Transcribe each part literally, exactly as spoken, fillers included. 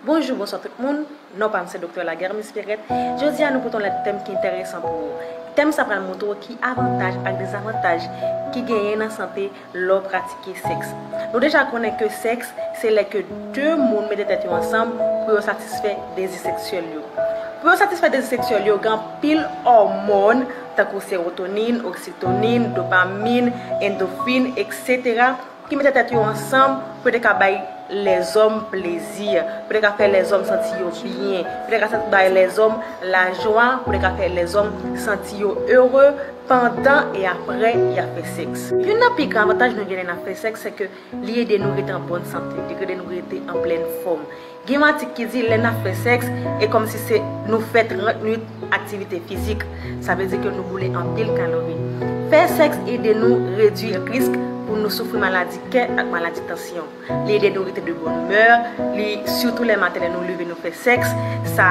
Bonjou, bonswa tout moun. Non pa m se Doktè Laguerre Miss Pierrette. Jodi a nou pote yon lòt tèm ki enteresan pou ou. Tèm sa pral montre w ki avantaj ak dezavantaj ki genyen nan sante lè w pratike sèks. Nou deja konnen ke sèks se lè ke de moun mete tèt yo ansanm pou yo satisfè dezi seksyèl yo. Pou yo satisfè dezi seksyèl yo, gen anpil òmòn tankou sewotonin, oksitonin, dopamin, endofin, etsetera ki mete tèt yo ansanm pou yo te ka bay lèzòm plezi, pou yo te ka fè lèzòm santi yo byen, pou yo te ka bay lèzòm lajwa, pou yo te ka fè lèzòm santi yo ere pandan e apre y ap fè sèks. Youn nan pi gran avantaj nou genyen lè n ap fè sèks, se ke li ede nou rete an bòn sante, li ede nou rete an plèn fòm. Gen yon atik ki di lè n ap fè sèks, e kòmsi se nou fè trant minit aktivite fizik. Sa vle di ke nou boule anpil kalori. Fè sèks ede nou redui risk pou nou soufri maladi kè ak maladi tansyon. Li ede nou rete de bòn imè, li, sitou lè maten lè nou leve nou fè sèks, sa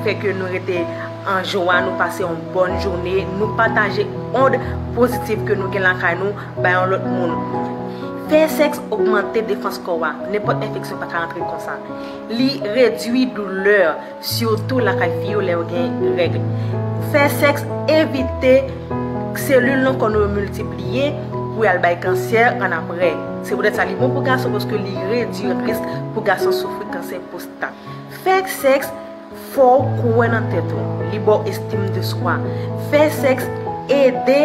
fè ke nou rete an jwa, nou pase yon bòn jounen, nou pataje ond pozitif ke nou gen lakay nou bay yon lòt moun. Fè sèks ogmante defans kò a, nenpòt enfeksyon pa ka rantre konsa. Li redui doulè, sitou lakay fi yo lè yo gen règ. Fè sèks evite selil nan kò nou yo miltipliye pou y al bay kansè annapre. Se poutèt sa li bon pou gason, paske li redui risk pou gason soufri kansè pwostat. Fè sèks fè w kwè nan tèt ou, li ba w estim de swa. Fè sèks ede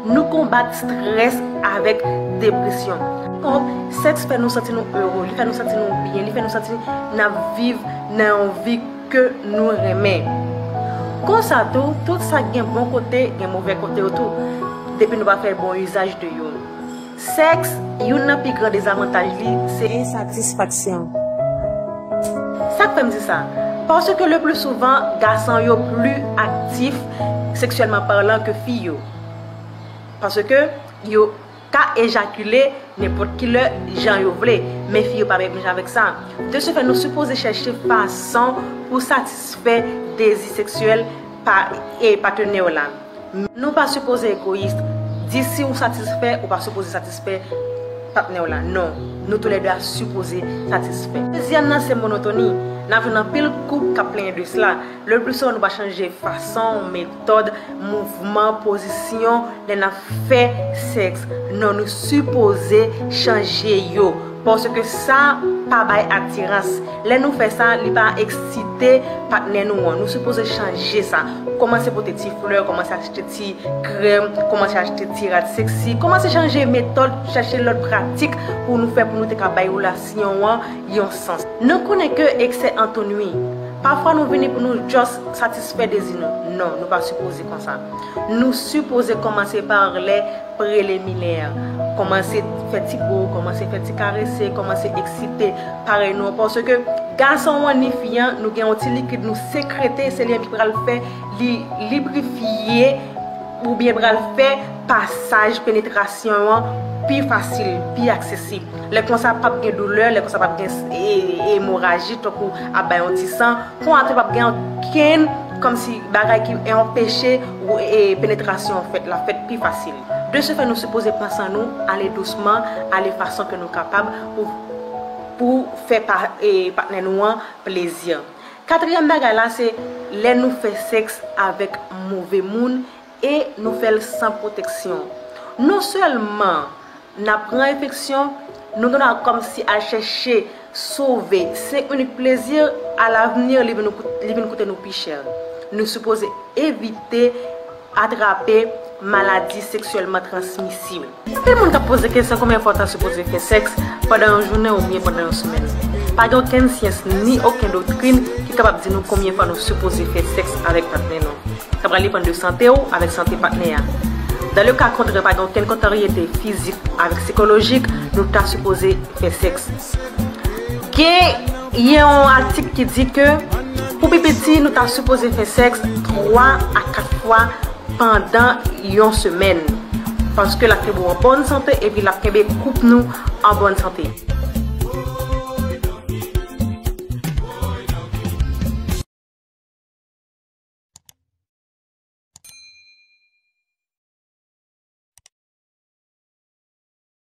nou konbat estrès avèk depresyon. Kòm sèks fè nou santi nou ere, li fè nou santi nou byen, li fè nou santi n ap viv nan yon vi ke nou renmen. Konsa tou, tout sa k gen bon kote, gen move kote yo tou, depi nou pa fè bon izaj de yo. Sèks, youn nan pi gran dezavantaj li, se ensatisfaksyon. Sa k fè m di sa? Paske le pli souvan, gason yo pli aktif, seksyèlman palan, ke fi yo. Paske yo ka ejakile nenpòt ki lè, jan yo vle, men fi yo pa menm jan avèk sa. De ce fait, nou sipoze chèche fason pou satisfè dezi seksyèl pa, e patnè w la. Nou pa sipoze egoyis. Di si ou satisfè, ou pa sipoze satisfè patnè w la. Non, nou toulède a sipoze satisfè. Dezyèm nan se monotoni. N ap jwenn anpil koup k ap plenyen de sela. Le pli souvan nou pa chanje fason, metòd, mouvman, pozisyon lè n ap fè sèks. Non, nou sipoze chanje yo. Paske sa pa bay atirans. Lè nou fè sa, li pa eksite patnè nou an. Nou sipoze chanje sa. Kòmanse pote ti flè, kòmanse achte ti krèm, kòmanse achte ti rad seksi, kòmanse chanje metòd, chèche lòt pratik pou nou fè, pou nou te ka bay relasyon an yon sans. Nou konnen ke eksè anto nwi. Pafwa nou vini pou nou just satisfè dezi nou. Non, nou pa sipoze konsa. Nou sipoze kòmanse pa lè preliminè. Kòmanse fè ti bo, kòmanse fè ti karese, kòmanse eksite parèy nou an. Paske gason an ni fi an, nou gen yon ti likid nou sekrete, se li menm ki pral fè li librifye oubyen pral fè pasaj penetrasyon an pi fasil, pi aksesib. Lè konsa p ap gen doulè, lè konsa p ap gen e, e, emoraji, tankou ap bay yon ti san, konsa tou p ap gen okenn kòmsi bagay ki anpeche ou, e, penetrasyon an fèt, l ap fèt pi fasil. De ce fait, nou sipoze pran san nou, ale dousman, ale fason ke nou kapab pou, pou fè pa, e, patnè nou an plezi. Katriyèm bagay la, se lè nou fè sèks avèk move moun e nou fè l san pwoteksyon. Non sèlman n ap pran enfeksyon, nou gen dwa kòmsi al chèche sove senk minit plezi, alavni, li vin nou kout-, li vin koute nou pi chè. Nou sipoze evite atrape maladi seksyèlman transmisib. Anpil moun k ap poze kesyon konbyen fwa w ta sipoze fè sèks pandan yon jounen oubyen pandan yon semèn. Pa gen okenn syans ni okenn doktrin ki kapab di nou konbyen fwa nou sipoze fè sèks avèk patnè nou. Sa pral depann de sante w avèk sante patnè a. Dan le ka kontrè, pa gen okenn kontraryete fizik avèk sikolojik, nou ta sipoze fè sèks. Gen yon atik ki di ke pou pi piti, nou ta sipoze fè sèks twa a kat fwa pandan yon semèn. Paske l ap kenbe w an bòn sante epi l ap kenbe koup nou an bòn sante.